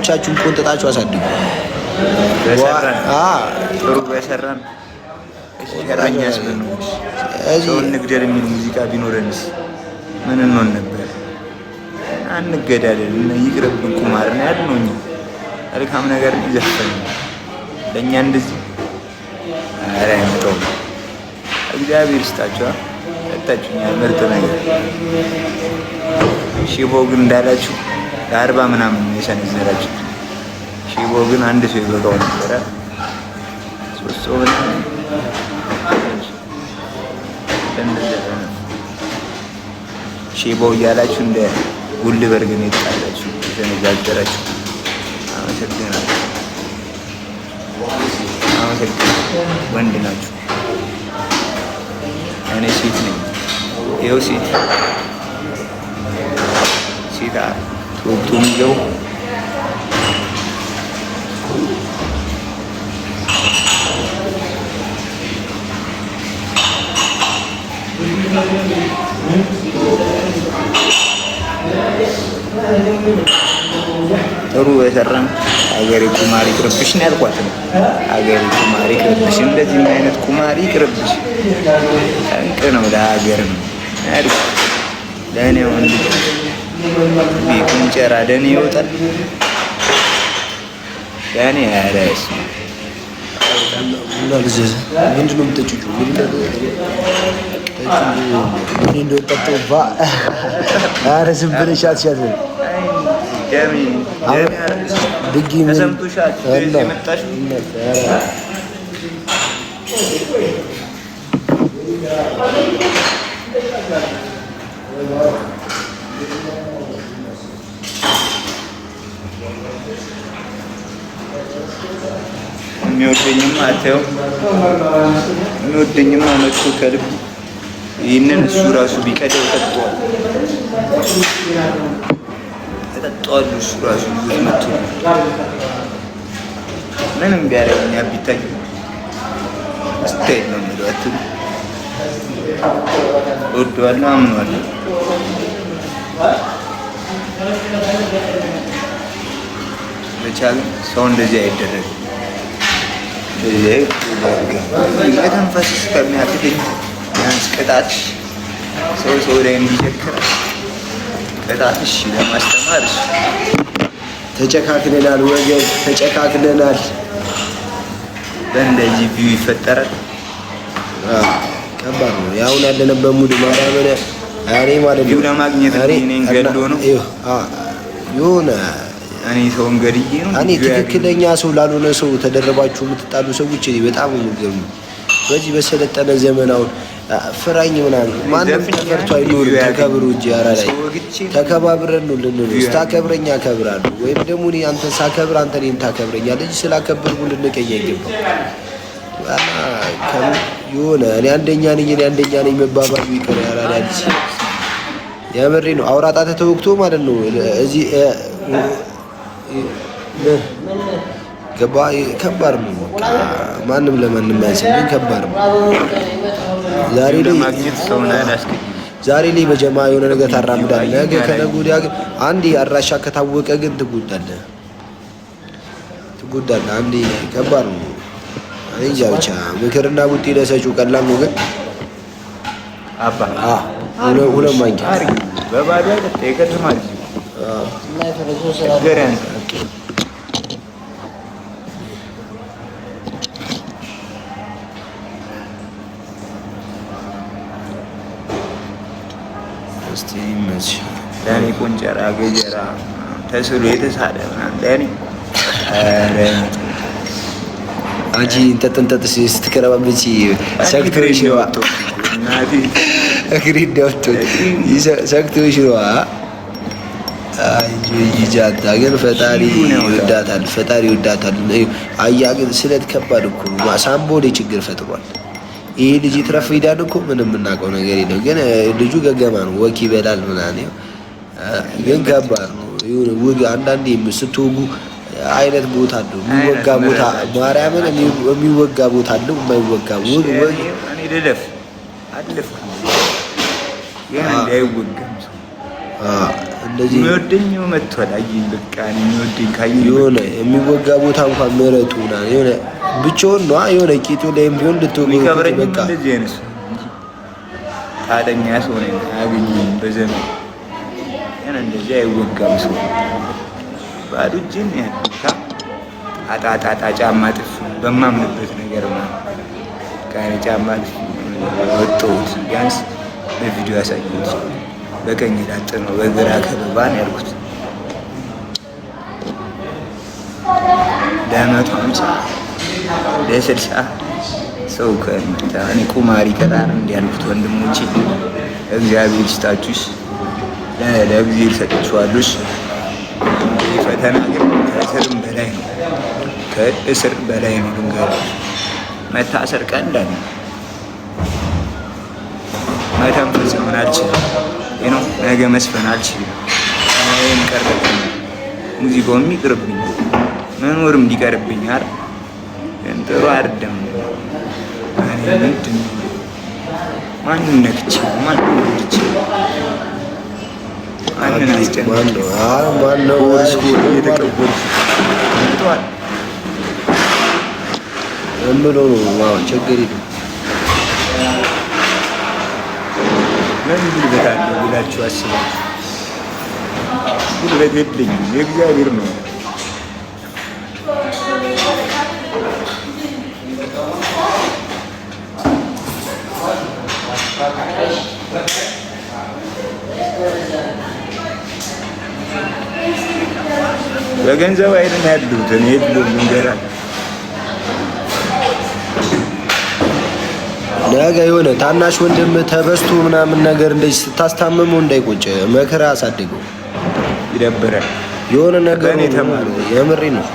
ልጆቻችሁን ቆንጥጣችሁ አሳድጉ። በሰራን ጥሩ በሰራን ሸረኛስ ብንሆንስ ሰውን ንግደል የሚል ሙዚቃ ቢኖረንስ ምን እንሆን ነበር? አንገዳደል፣ ይቅርብን ቁማር ነው ያልነው እኛ። መልካም ነገር ይዘፈን ለእኛ እንደዚህ ኧረ አይመጣውም። እግዚአብሔር ይስጣችሁ፣ ሰጣችሁኛል ምርጥ ነገር። ሽቦ ግን እንዳላችሁ ለ40 ምናምን ነው የሰነዘራችሁት። ሽቦ ግን አንድ ሰው ይበቃው ነበረ። 3 ሰው ምናምን ሽቦ እያላችሁ እንደ ጉል በርግን የጣላችሁ የተነጋገራችሁ። አመሰግናለሁ፣ አመሰግናለሁ። ወንድ ናችሁ፣ እኔ ሴት ነኝ። ይኸው ሴት ሴት ተወግቶ የሚገቡ ጥሩ የሰራን ሀገሬ ቁማር ይቅርብሽ ነው ያልኳት። ነው ሀገሬ ቁማር ይቅርብሽ፣ እንደዚህ አይነት ቁማር ይቅርብሽ፣ ጠንቅ ነው ለሀገር ነው ያልኳት። ለእኔ ወንድ ቁንጨራ ለእኔ ይወጣል ለእኔ ያረስ ምንድን ነው የምጠጪው? ኧረ ዝም ብለሽ አትሻት። የሚወደኝማ አታየውም። የሚወደኝማ መጥቶ ከልቡ ይህንን እሱ ራሱ ቢቀደው እጠጣዋለሁ እጠጣዋለሁ። እሱ ራሱ ይዞት መጥቶ ምንም ቢያደርገኝ ቢታይ style ነው የምለው። አትሉ እወደዋለሁ፣ አምነዋለሁ። ብቻ ግን ሰው እንደዚህ አይደረግም። መተንፈስ እስከሚያቅተኝ ቢያንስ ቅጣትሽ ሰው ሰው ላይ እንዲቸክር ቅጣትሽ ለማስተማር ተጨካክለናል ወገን፣ ተጨካክለናል። በእንደዚህ view ይፈጠራል። ከባድ ነው ያሁን ያለንበት mood ማርያምን እኔ ማለት ነው view ለማግኘት እኔን ገድሎ ነው የሆነ እኔ ሰውን ገድዬ ነው። እኔ ትክክለኛ ሰው ላልሆነ ሰው ተደረባችሁ የምትጣሉ ሰዎች እኔ በጣም የሚገርሙ። በዚህ በሰለጠነ ዘመን አሁን ፍራኝ ምናምን ማንም ተፈርቶ አይኖርም። ተከብሮ እንጂ ኧረ ላይ ተከባብረን ነው ልንኖር። ስታከብረኝ አከብራለሁ፣ ወይም ደግሞ እኔ አንተን ሳከብር አንተ እኔን ታከብረኛለህ እንጂ ስላከበርኩ ልንቀኝ አይገባም። የሆነ እኔ አንደኛ ነኝ እኔ አንደኛ ነኝ መባባሉ ይቀር። ያራዳ ልጅ የምሬ ነው። አውራ ጣትህ ተወግቶ ማለት ነው እዚህ ከባድ ነው። ማንም ለማንም አያንስም፣ ግን ከባድ ነው። ዛሬ ላይ በጀማ የሆነ ነገር ታራምዳለህ፣ ነገ ከነገ ወዲያ ግን አንዴ አድራሻ ከታወቀ ግን ትጎዳለህ፣ ትጎዳለህ። አንዴ ከባድ ነው። እኔ እንጃ ብቻ ምክርና ቡጢ ለሰጪው ቀላል ነው፣ ግን ሁለት ማንኪያ በባዶ አይደል ለእኔ ቆንጨራ ገጀራ ተስሎ የተሳለ ምናምን ለእኔ አንቺ እንጠጥ እንጠጥ ስትከረባበች ሰግቶሽ ነዋ። እግሬ እንዳወጣሁ ሰግቶሽ ነዋ። ጃታ ግን ፈጣሪ ይወዳታል፣ ፈጣሪ ይወዳታል። አያ ግን ስለት ከባድ እኮ ነው። ሳምቦ ላይ ችግር ፈጥሯል። ይሄ ልጅ ትረፍ ሂዳን እኮ ምንም የምናውቀው ነገር የለም። ግን ልጁ ገገማ ነው፣ ወክ ይበላል ምናምን፣ ግን ከባድ ነው። ውግ አንዳንዴ ስትወጉ አይነት ቦታ አለው የሚወጋ ቦታ፣ ማርያምን የሚወጋ ቦታ አለው፣ የማይወጋ ውግ ወግ እንደዚህ የሚወደኝ መጥቷል። አየኝ በቃ የሚወደኝ ካየኝ የሆነ የሚወጋ ቦታ እንኳን ምረጡ ምናምን የሆነ ብቻውን ነዋ። የሆነ ቂጡ ላይም ቢሆን ልትወጉ የሚከብረኝ በቃ እንደዚህ አይነት ሰው እንጂ ጣለኛ ሰው ነኝ አያገኘኝም። በዘመን ግን እንደዚህ አይወጋም ሰው ባዶ እጄን ነው ያለሁት። አጣጣጣ ጫማ ጥፍ በማምንበት ነገር ነው ከእኔ ጫማ ጥፍ ወጣሁት። ቢያንስ በቪዲዮ ያሳየሁት በቀኝ ላጥ ነው በግራ ከበባ ነው ያልኩት። ለ150 ለ60 ሰው ከመታ እኔ ቁማር ይቀራል እንዲያልኩት ወንድሞቼ እግዚአብሔር ይስጣችሁሽ፣ ለእግዚአብሔር ሰጥቼዋለሁ። ይህ ፈተና ግን ከእስርም በላይ ነው፣ ከእስር በላይ ነው። ልንገራችሁ፣ መታሰር ቀላል ነው። መተንፈስ ሆን አልችልም ነው ነገ መስፈን አልችልም። ይህም ቀረብኝ፣ ሙዚቃውም ይቅርብኝ፣ መኖርም ሊቀርብኝ አይደል? ግን ጥሩ አይደለም። እኔ ምንድን ነው ማንን ነክቼ ማንን ጎድቼ ማንን አስጨንቄ ማነው? ማነው? በወር እየተቀበልኩ መጥቷል። ዝም ብሎ ነው። አዎ ችግር የለም። ምን ጉልበት አለው ብላችሁ አስባችሁ? ጉልበት የለኝም፣ የእግዚአብሔር ነው። በገንዘብ አይደለም ያለሁት እኔ የለሁም። ልንገራችሁ ነገ የሆነ ታናሽ ወንድም ተበስቶ ምናምን ነገር እንደዚህ ስታስታምመው እንዳይቆጭ መከራ አሳድገው። ይደብራል። የሆነ ነገር በእኔ ተማሩ። የምሬ ነው፣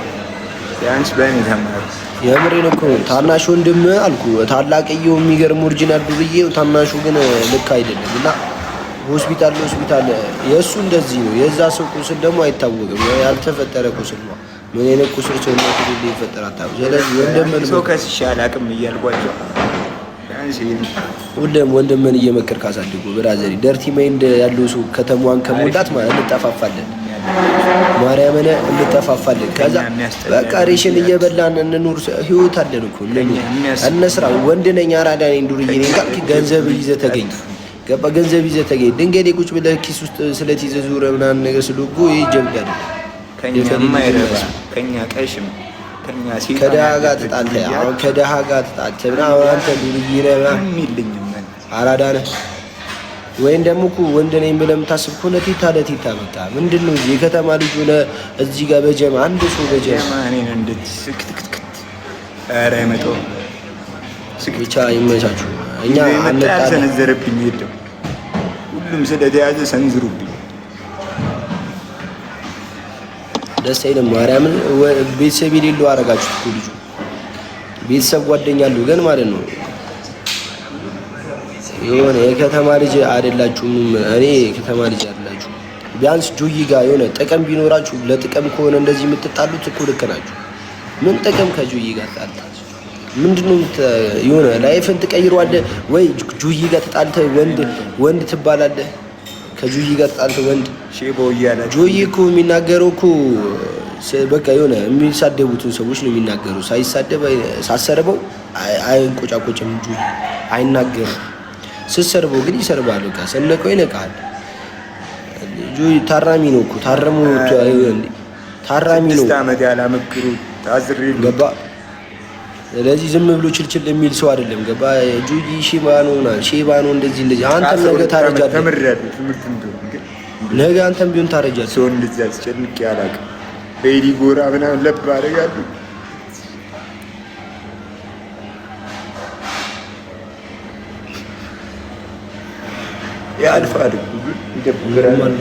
ቢያንስ በእኔ ተማሩ። የምሬን እኮ ነው። ታናሽ ወንድም አልኩ ታላቅየው የሚገርም original ዱርዬ፣ ታናሹ ግን ልክ አይደለም እና ሆስፒታል ለሆስፒታል የእሱ እንደዚህ ነው። የዛ ሰው ቁስል ደግሞ አይታወቅም። ያልተፈጠረ ቁስል ነው። ምን አይነት ቁስል ሰውነቱ ሊፈጠር አታውቅም። ስለዚህ ወንድምን ሰው ከስሼ አላውቅም እያልኳቸው ቢያንስ ይሄን ሁሌም ወንድምን እየመከርክ አሳድጉ brother። Dirty mind ያለው ሰው ከተማዋን ከሞላት ማለት እንጠፋፋለን። ማርያምን እንጠፋፋለን። ከዛ በቃ ሬሽን እየበላን እንኑር። ህይወት አለን እኮ እንኑር፣ እንስራ። ወንድ ነኝ አራዳ ነኝ ዱርዬ ነኝ ካልክ ገንዘብ ይዘህ ተገኝ። ገባ? ገንዘብ ይዘህ ተገኝ። ድንገት ቁጭ ብለህ ኪስ ውስጥ ስለት ይዘህ ዙረህ ምናምን ነገር ስለጎ ይሄ ጀብድ አይደለም። ከኛ የማይረባ ከኛ ቀሽም ከኛ ሴጣን ከድሃ ጋር ያለበት ተጣልተህ ዱርዬ አሁን ከድሃ ጋር ተጣልተህ ምናምን አንተ ዱርዬ ነህ ምናምን ምንም የለኝም እኔ። አራዳ ነህ ወይም ደግሞ እኮ ወንድ ነኝ ብለህ የምታስብ ከሆነ ቲታ ለቲታ በቃ ምንድን ነው እዚህ የከተማ ልጅ ሆነ እዚህ ጋር በጀማ አንድ ሰው በጀማ ጀማ እኔን እንደዚህ ስክትክትክት ኧረ አይመጣውም። ስክት ብቻ ይመቻችሁ። እኛ ይዞ የመጣ አንጣላ ያልሰነዘረብኝ የለም። ሁሉም ስለተያዘ ሰንዝሩብኝ። ደስ አይልም። ማርያምን ቤተሰብ የሌለው አደረጋችሁት እኮ ልጁ። ቤተሰብ ጓደኛ አለው ግን ማለት ነው የሆነ የከተማ ልጅ አይደላችሁም። እኔ የከተማ ልጅ አይደላችሁም። ቢያንስ ጆይ ጋር የሆነ ጥቅም ቢኖራችሁ ለጥቅም ከሆነ እንደዚህ የምትጣሉት እኮ ልክ ናችሁ። ምን ጥቅም ከጆይ ጋር ተጣልተህ ምንድነው? የሆነ life ን ትቀይረዋለህ ወይ? ጆይ ጋር ተጣልተህ ወንድ ወንድ ትባላለህ። ከጆይ ጋር ተጣልተህ ወንድ ሼባው እያላችሁ ጆይ እኮ የሚናገረው እኮ በቃ የሆነ የሚሳደቡትን ሰዎች ነው የሚናገረው። ሳይሳደብ ሳሰርበው አይንቆጫቆጭም። ጆይ አይናገርም። ስትሰርበው ግን ይሰርባል። በቃ ሰነቀው ይነቃል። ጆይ ታራሚ ነው እኮ ታረሙ ታራሚ ነው። 6 ዓመት ያላመክሩ ታዝሬ ገባ። ስለዚህ ዝም ብሎ ችልችል የሚል ሰው አይደለም። ገባ። ጆይ ሼባ ነው ምናምን ሼባ ነው እንደዚህ እንደዚህ። አንተም ነገ ታረጃለህ። ተምሬያለሁ። ትምህርት እንደሆነ ግን ነገ አንተም ቢሆን ታረጃለህ። ሰውን እንደዚህ አስጨንቄ አላውቅም። በኢዲ ጎራ ምናምን ለብ አደርጋለሁ። ያልፋል እኮ ግን ይደብራል።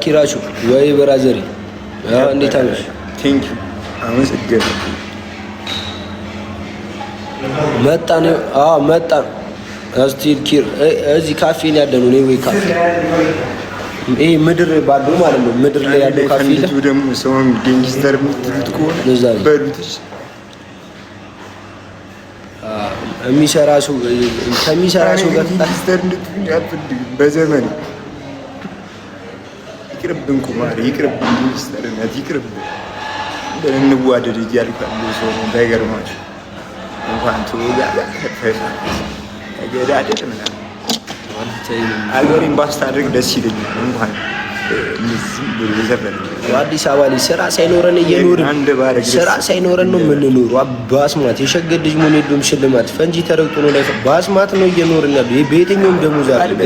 ኪራሹ ወይ brother ኢ እንዴት አመሽ? Thank you አመሰግናለሁ። መጣን። አዎ መጣን። እስቲ ኪር እዚህ ካፌ ነው ያለነው። እኔ ወይ ካፌ ይሄ ምድር ባለው ማለት ነው። ምድር ላይ ያለው ካፌ ፈንድቱ ደግሞ ሰውን gangster የምትሉት ከሆነ እዛ ነው። በሉት። እሺ። የሚሰራ ሰው ከሚሰራ ሰው ጋር gangster እንድትሉኝ አልፈልግም በዘመኔ። ይቅርብን ቁማር፣ ይቅርብን ሚኒስተርነት፣ ይቅርብን እንዋደድ እያልኩ ያለው ሰው ነው። እንዳይገርማችሁ እንኳን ትወጋ ተገዳደል ምናምን አገሬን ባስታድርግ ደስ ይለኛል። እንኳን አዲስ አበባ ላይ ስራ ሳይኖረን እየኖርን ስራ ሳይኖረን ነው የምንኖሩ። በአስማት የሸገር ልጅ መሆን የለውም ሽልማት ፈንጂ ተረግጦ ነው ላይ በአስማት ነው እየኖርን ያለው። በየትኛውም ደሞዝ አለ።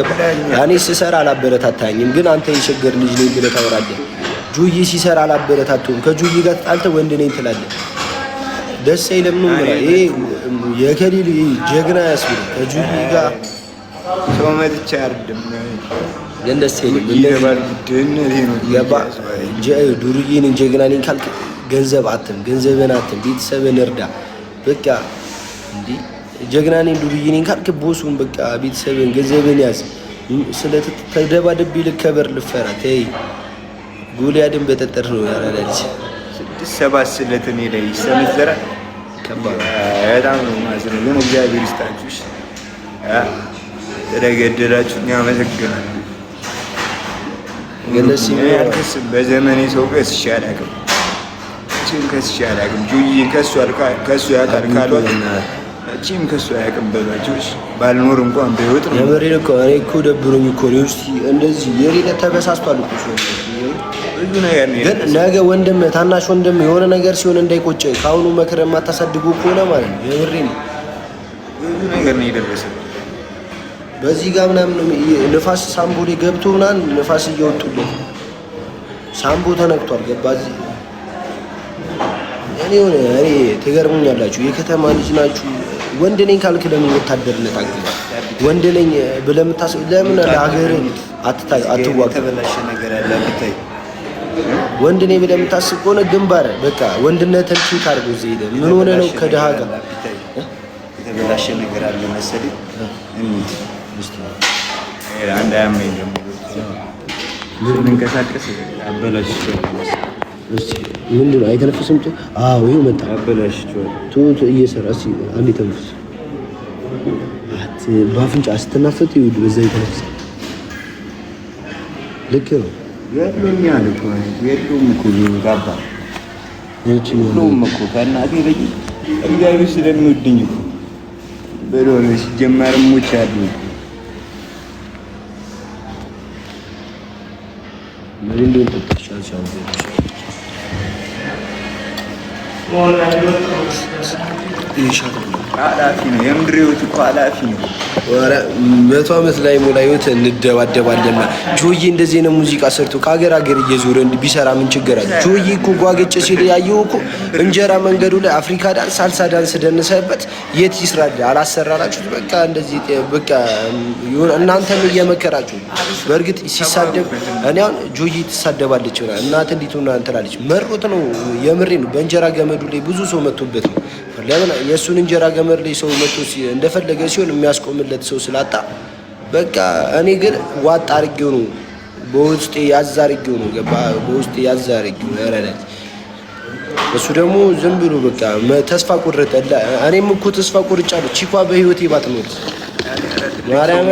እኔ ስሰራ አላበረታታኝም፣ ግን አንተ የሸገር ልጅ ነኝ ብለህ ታወራለህ። ጁይ ሲሰራ አላበረታቱም። ከጁይ ጋር ተጣልተህ ወንድ ነኝ ትላለህ። ደስ አይልም ነው ይሄ የከሊል ጀግና ያስብል ከጁይ ጋር ሰው መጥቼ አይደለም ግን ደስ አይልም። ዱርዬ ነኝ ጀግና ነኝ ካልክ ገንዘብ አትም ገንዘብን አትም ቤተሰብን እርዳ። በቃ እንዲህ ጀግና ነኝ ዱርዬ ነኝ ካልክ ቦሱን በቃ ቤተሰብን ገንዘብን ያዝ። ስለ ተደባደብ ልከበር ልፈራ ተይ ጎልያድን በጠጠር ነው ያራዳ ልጅ 6 7 ስለት እኔ ላይ ይሰነዘራል። በጣም ነው የማዝነው፣ ግን እግዚአብሔር ይስጣችሁ ስለገደላችሁ አመሰግናለሁ። አልከስም። በዘመኔ ሰው ከስሼ አላውቅም። መቼም ከስሼ አላውቅም። ጆዬ ከሱ ያውቃል ካሏት መቼም ከሱ አያውቅም በሏቸው። ባልኖር እንኳን በህይወት ነው። የምሬን እኮ እኔ እኮ ደብሮኝ እኮ ነው። እስኪ እንደዚህ የሌለ ተበሳስቷል እኮ ብዙ ነገር ነው። ግን ነገ ወንድም ታናሽ ወንድም የሆነ ነገር ሲሆን እንዳይቆጭ ከአሁኑ መክረ የማታሳድጉ ከሆነ ማለት ነው። የምሬን ብዙ ነገር ነው የደረሰው። በዚህ ጋር ምናምን ንፋስ ሳምቦ ላይ ገብቶ ምናምን ንፋስ እየወጡለት ሳምቦ ተነክቷል። ገባ እዚህ እኔ ሆነ እኔ ትገርሙኛላችሁ። የከተማ ልጅ ናችሁ። ወንድ ነኝ ካልክ ለምን ወታደርነት አግባ? ወንድ ነኝ ብለህ የምታስብ ለምን ለሀገር አትዋጋ? የተበላሸ ነገር አለ ብታይ ወንድ ነኝ ብለህ የምታስብ ከሆነ ግንባር በቃ ወንድነትን check አድርገው። እዚህ ሄደህ ምን ሆነህ ነው ከድሃ ጋር የተበላሸ ነገር አለ መሰለኝ። እንሂድ አንድ አያመኝ ደግሞ ስንንቀሳቀስ አበላሽቼዋለሁ። ምንድን ነው አይተነፍስም? አዎ ይኸው መጣ። አበላሽቼዋለሁ። ቶሎ እየሰራ እስኪ አንዴ ተንፍስ። በአፍንጫ ስትናፈጥ ይኸውልህ በዛ ይተነፍሳል። ልክ ነው። ገድሎኛል እኮ የለውም እኮ ጋባ የለውም እኮ ከእናቴ በይ እግዚአብሔር ስለሚወደኝ እኮ ብሎ ነው። ሲጀመርም ሞች አሉ ምን እንደሆነ ጠጥቻለሁ። ኃላፊ ነው። የምድር ህይወት እኮ ኃላፊ ነው። ኧረ 100 ዓመት ላይ ሞላ ህይወት እንደባደባለን። ጆዬ እንደዚህ ነው ሙዚቃ ሰርቶ ከሀገር ሀገር እየዞረ ቢሰራ ምን ችግር አለ? ጆዬ እኮ ጓገጭ ሲል ያየው እኮ እንጀራ መንገዱ ላይ አፍሪካ ዳንስ፣ ሳልሳ ዳንስ ደንሰበት የት ይስራል? አላሰራራችሁት። በቃ እንደዚህ በቃ እናንተም እየመከራችሁ። በእርግጥ ሲሳደብ እኔ አሁን ጆዬ ትሳደባለች ይሆናል እናት እንዲት ሆና እንትላለች። መሮት ነው የምሬ ነው። በእንጀራ ገመዱ ላይ ብዙ ሰው መጥቶበት ነው። ለምን የእሱን እንጀራ ገመድ ላይ ሰው መጥቶ እንደፈለገ ሲሆን የሚያስቆምለት ሰው ስላጣ በቃ እኔ ግን ዋጥ አድርጌው ነው በውስጤ ያዝ አድርጌው ነው ገባ በውስጤ ያዝ አድርጌው ነው ያረዳል። እሱ ደግሞ ዝም ብሎ በቃ ተስፋ ቆረጠ። እኔም እኮ ተስፋ ቆርጫለሁ። ቺኳ በህይወቴ ባትኖር ማርያም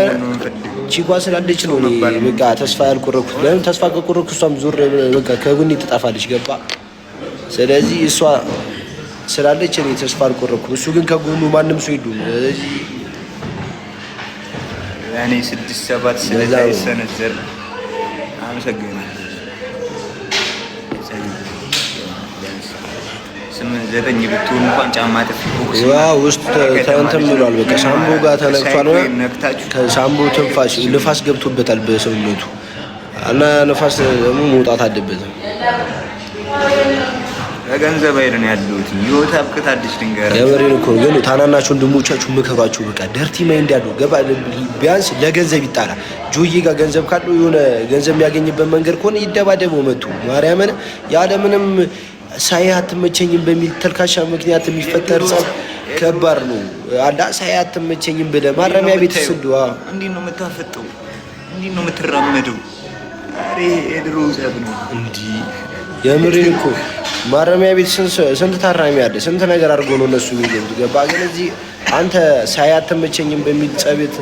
ቺኳ ስላለች ነው እኔ በቃ ተስፋ ያልቆረኩት። ለምን ተስፋ ከቆረኩ እሷም ዞር በቃ ከጎኔ ትጠፋለች። ገባ ስለዚህ እሷ ስላለች እኔ ተስፋ አልቆረኩም። እሱ ግን ከጎኑ ማንም ሰው የለውም። ስለዚህ እኔ 6 7 ስለታይሰነዘር አመሰግናለሁ። 8 9 ብትሆን እንኳን ጫማ ጥፊ ቦክስ ውስጥ እንትን ብሏል። በቃ ሳምቦ ጋር ተነክቷል። ከሳምቦ ትንፋሽ ንፋስ ገብቶበታል በሰውነቱ እና ንፋስ ደግሞ መውጣት አለበት። በገንዘብ አይደል ያለሁት። ህይወት አብቅታለች። ድንገር የምሬን እኮ ግን ታናናሽ ወንድሞቻችሁ ምከሯቸው። በቃ dirty mind ያለው ገባ ቢያንስ ለገንዘብ ይጣላል። ጆዬ ጋር ገንዘብ ካለው የሆነ ገንዘብ የሚያገኝበት መንገድ ከሆነ ይደባደበው መጡ ማርያምን ያለምንም ሳይ አትመቸኝም በሚል ተልካሻ ምክንያት የሚፈጠር ጸብ ከባድ ነው። አላ ሳይ አትመቸኝም ብለህ ማረሚያ ቤት ስዱ። እንዴት ነው የምታፈጠው? እንዴት ነው የምትራመደው? ኧረ የድሮ ጸብ ነው እንዲህ የምሬን እኮ ማረሚያ ቤት ስንት ታራሚ አለ፣ ስንት ነገር አድርጎ ነው እነሱ የሚገቡት። ገባ ግን እዚህ አንተ ሳይ አትመቸኝም በሚል ጸቤት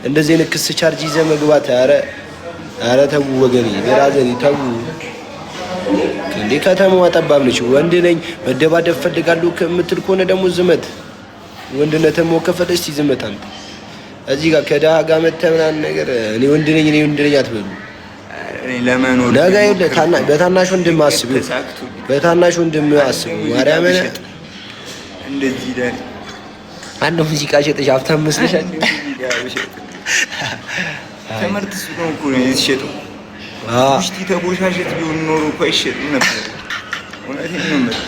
እንደዚህ አይነት ክስ ቻርጅ ይዘህ መግባት፣ ኧረ ኧረ ተው ወገኔ፣ brother ተው እንዴ! ከተማዋ ጠባብ ነች። ወንድ ነኝ መደባደብ ፈልጋለሁ ከምትል ከሆነ ደግሞ ዝመት። ወንድነትህን መወከል እስቲ ዝመት። አንተ እዚህ ጋር ከድሀ ጋር መተህ ምናምን ነገር እኔ ወንድ ነኝ እኔ ወንድ ነኝ አትበሉ። ለመኖር ነገ ይኸውልህ በታናሽ ወንድም አስብ፣ በታናሽ ወንድም አስብ። ማርያምን እንደዚህ አንድ ሙዚቃ ሸጠሽ ሀብታም መስለሻል። ትምህርት ስለሆነ እኮ ነው የተሸጠው። ውሽቲ ተቦሻሸት ቢሆን ኖሮ እኮ አይሸጥም ነበር። እውነቴን ነው የምልህ።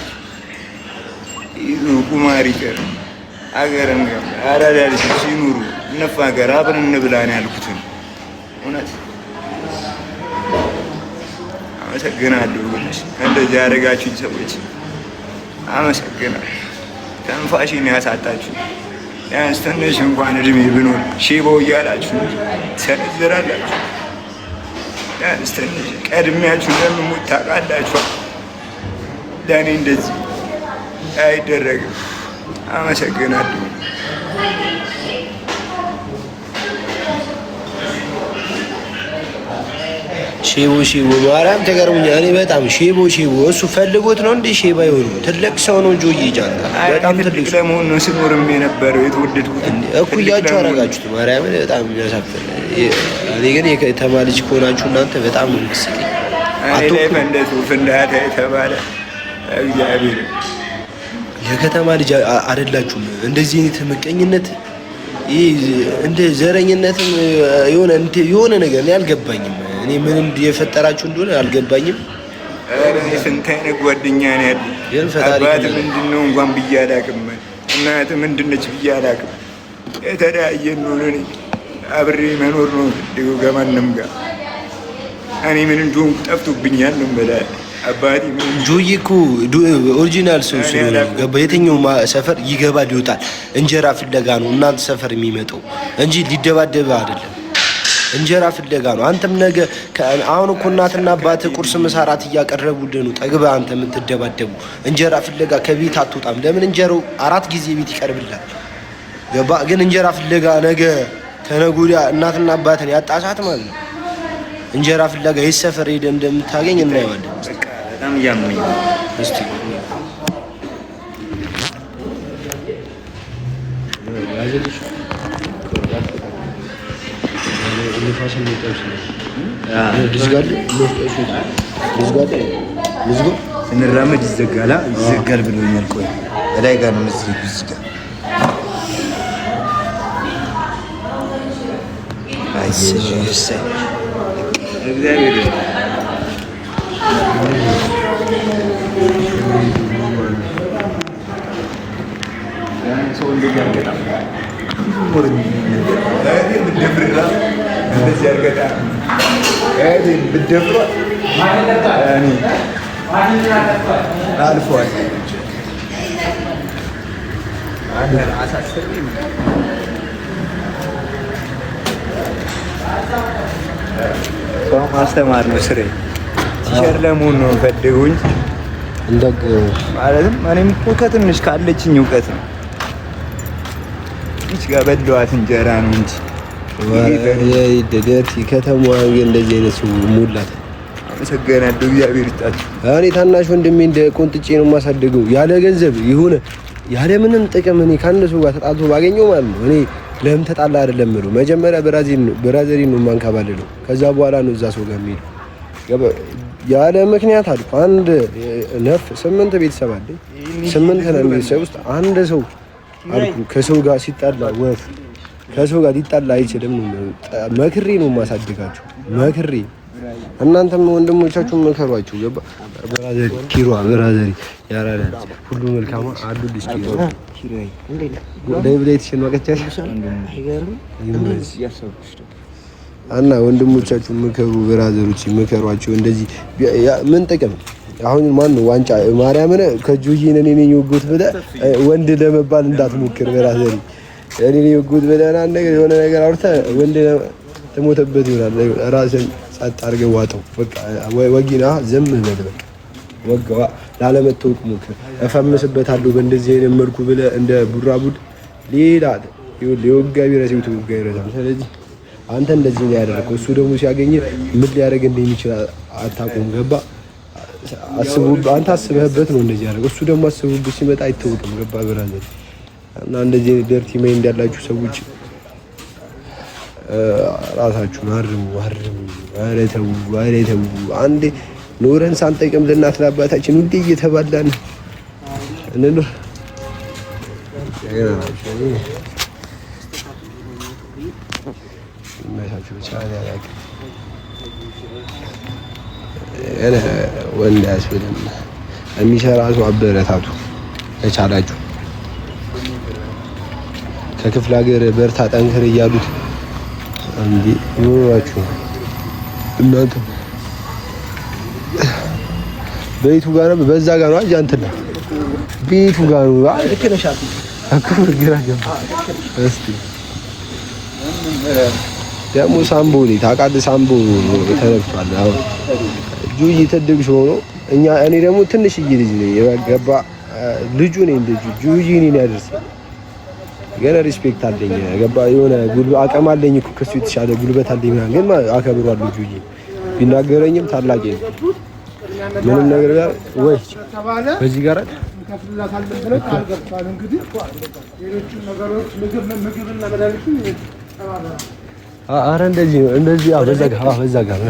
ይዞ ቁማር ይቀር አገርን አራዳ ልጆች ይኑሩ፣ እንፋገር፣ አብረን እንብላ ነው ያልኩትን። እውነት አመሰግናለሁ። እንደዚህ ያደረጋችሁኝ ሰዎች አመሰግናለሁ። ተንፋሽን ያሳጣችሁ ቢያንስ ትንሽ እንኳን እድሜ ብኖር ሼባው እያላችሁ ትሰነዝራላችሁ። ቢያንስ ትንሽ ቀድሜያችሁ እንደምሞት ታውቃላችሁ። ለእኔ እንደዚህ አይደረግም። አመሰግናለሁ። ሼቦ ሼቦ ማርያም ተገርሙኛል። እኔ በጣም ሼቦ ሼቦ እሱ ፈልጎት ነው እንዴ ሼባ የሆኑ ትልቅ ሰው ነው እንጂ ይጃንታ በጣም ትልቅ ሰው ለመሆን ነው ስኖርም የነበረው የተወደድኩት እኩያችሁ አደረጋችሁት። ማርያምን በጣም የሚያሳፍር። እኔ ግን የከተማ ልጅ ከሆናችሁ እናንተ በጣም ነው የሚመስለኝ። እኔ ላይ ፈንደቱ ፍንዳታ የተባለ እግዚአብሔር የከተማ ልጅ አይደላችሁም። እንደዚህ አይነት ምቀኝነት ይህ እንደ ዘረኝነትም የሆነ የሆነ ነገር እኔ አልገባኝም። እኔ ምን የፈጠራችሁ እንደሆነ አልገባኝም። ኧረ እኔ ስንት አይነት ጓደኛ ነው ያለኝ። ግን ፈጣሪ አባት ምንድን ነው እንኳን ብዬ አላውቅም። እናት ምንድን ነች ብዬ አላውቅም። የተለያየን ነው። እኔ አብሬ መኖር ነው የምፈልገው ከማንም ጋር። እኔ ምን እንደሆንኩ ጠፍቶብኛል ነው የምልህ። አባቴ ምን ጆዬ እኮ original ሰው ስለሆነ ገባ። የትኛው ሰፈር ይገባል ይወጣል። እንጀራ ፍለጋ ነው እናንተ ሰፈር የሚመጣው እንጂ ሊደባደብ አይደለም። እንጀራ ፍለጋ ነው። አንተም ነገ አሁን እኮ እናትና አባት ቁርስ፣ ምሳ፣ እራት እያቀረቡልህ ነው። ጠግበህ አንተ የምትደባደቡ እንጀራ ፍለጋ ከቤት አትወጣም። ለምን? እንጀራው አራት ጊዜ ቤት ይቀርብልሃል። ገባ። ግን እንጀራ ፍለጋ ነገ ከነገ ወዲያ እናትና አባትን ያጣሳት ማለት ነው። እንጀራ ፍለጋ የት ሰፈር ሄደህ እንደምታገኝ እናየዋለን። በቃ በጣም እያመመኝ ነው። እስቲ ስንራመድ ይዘጋል ይዘጋል ብሎኛል። ቆይ እላይ ጋር ነው መሰለኝ እዚህ ጋር እግዚአብሔር ሰው እንደዚህ አልገጣም። እንደዚህ አልገጣም። ብትደፍሯት አልፏል። ሰው ማስተማር ነው ስሬ። teacher ለመሆን ነው የምፈልገው እንጂ ማለትም እኔም እኮ ከትንሽ ካለችኝ እውቀት ነው ይች ጋር በለዋት እንጀራ ነው እንጂ ደደርቲ ከተማዋ ግን እንደዚህ አይነት ሰው ሞላት። አመሰግናለሁ። እግዚአብሔር ይስጣችሁ። እኔ ታናሽ ወንድሜ እንደ ቆንጥጬ ነው የማሳድገው። ያለ ገንዘብ የሆነ ያለ ምንም ጥቅም እኔ ከአንድ ሰው ጋር ተጣልቶ ባገኘው ማለት ነው እኔ ለምን ተጣላ አይደለም የምለው። መጀመሪያ brother ኤን ነው የማንከባልለው። ከዛ በኋላ ነው እዛ ሰው ጋር የሚሄደው። ያለ ምክንያት አልኩ። አንድ ነፍ ስምንት ቤተሰብ አለኝ። ስምንት ነን ቤተሰብ ውስጥ አንድ ሰው አልኩ ከሰው ጋር ሲጣላ ወፍ ከሰው ጋር ሊጣላ አይችልም። መክሬ ነው የማሳድጋቸው፣ መክሬ። እናንተም ወንድሞቻችሁን መከሯቸው። ገባ brother ኪሯ brother ያራዳ ሁሉ መልካም አሉልሽ ኪሯ ላይ ተሸናቀቻሽ እና ወንድሞቻችሁን ምከሩ፣ brother ኦች ምከሯቸው። እንደዚህ ምን ጥቅም አሁን ማን ነው ዋንጫ ማርያምን ከጆዬ እኔ ነኝ የወጉት ብለህ ወንድ ለመባል እንዳትሞክር brother። እኔ ነኝ የወጉት ብለህ ነገር የሆነ ነገር አውርተህ ወንድ ትሞተበት ይሆናል። ራስን ጸጥ አድርገህ ዋጠው። በቃ ወጊና ዝም በል በቃ ወጋዋ ላለመታወቅ ሞክር። እፈምስበታለሁ በእንደዚህ አይነት መልኩ ብለህ እንደ ቡራቡድ ሌላ የወጋ ቢረሳ የተወጋ ይረሳል። ስለዚህ አንተ እንደዚህ ነው ያደረገው። እሱ ደግሞ ሲያገኝ ምን ሊያደርግ እንደሚችል አታውቁም። ገባ? አስቡ። አንተ አስበህበት ነው እንደዚህ ያደረገው። እሱ ደግሞ አስቡበት ሲመጣ አይታወቅም። ገባ brother? እና እንደዚህ dirty mind ያላችሁ ሰዎች ራሳችሁን አርሙ፣ አርሙ። ኧረ ተው፣ ኧረ ተው። አንዴ ኖረን ሳንጠቅም ለእናት ለአባታችን እንዴ እየተባላን እንኑር። ይመቻችሁ። ብቻ አላውቅም። ወንድ አያስብልም። የሚሰራ ሰው አበረታቱ ከቻላችሁ። ከክፍለ ሀገር በርታ ጠንክር እያሉት እንዴ ኖራችሁ እናንተ ቤቱ ጋር ነው፣ በዛ ጋር ነው። አይ አንተ ቤቱ ጋር ነው። አይ ልክ ነሽ እኮ ግራ ገባ። እስቲ ደግሞ ሳምቦ ላይ ታውቃለህ፣ ሳምቦ ተነክቷል። አሁን ጁይ ትልቅ ሆኖ እኛ እኔ ደግሞ ትንሽዬ ልጅ ነኝ። የገባ ልጁ ነኝ። ልጁ ጁይ እኔን ያደርሰኝ ገና respect አለኝ። ገባ የሆነ አቅም አለኝ እኮ ከሱ የተሻለ ጉልበት አለኝ ምናምን፣ ግን አከብሯለሁ። ጁይ ቢናገረኝም ታላቄ ነው። ምንም ነገር ጋር ወይ በዚህ ጋር እንከፍልላታለን ብለን ቃል ገብቷል። እንግዲህ ሌሎቹን ነገሮች ምግብና መድኃኒቱን አረ እንደዚህ እንደዚህ፣ አዎ በዛ ጋር፣ አዎ በዛ ጋር።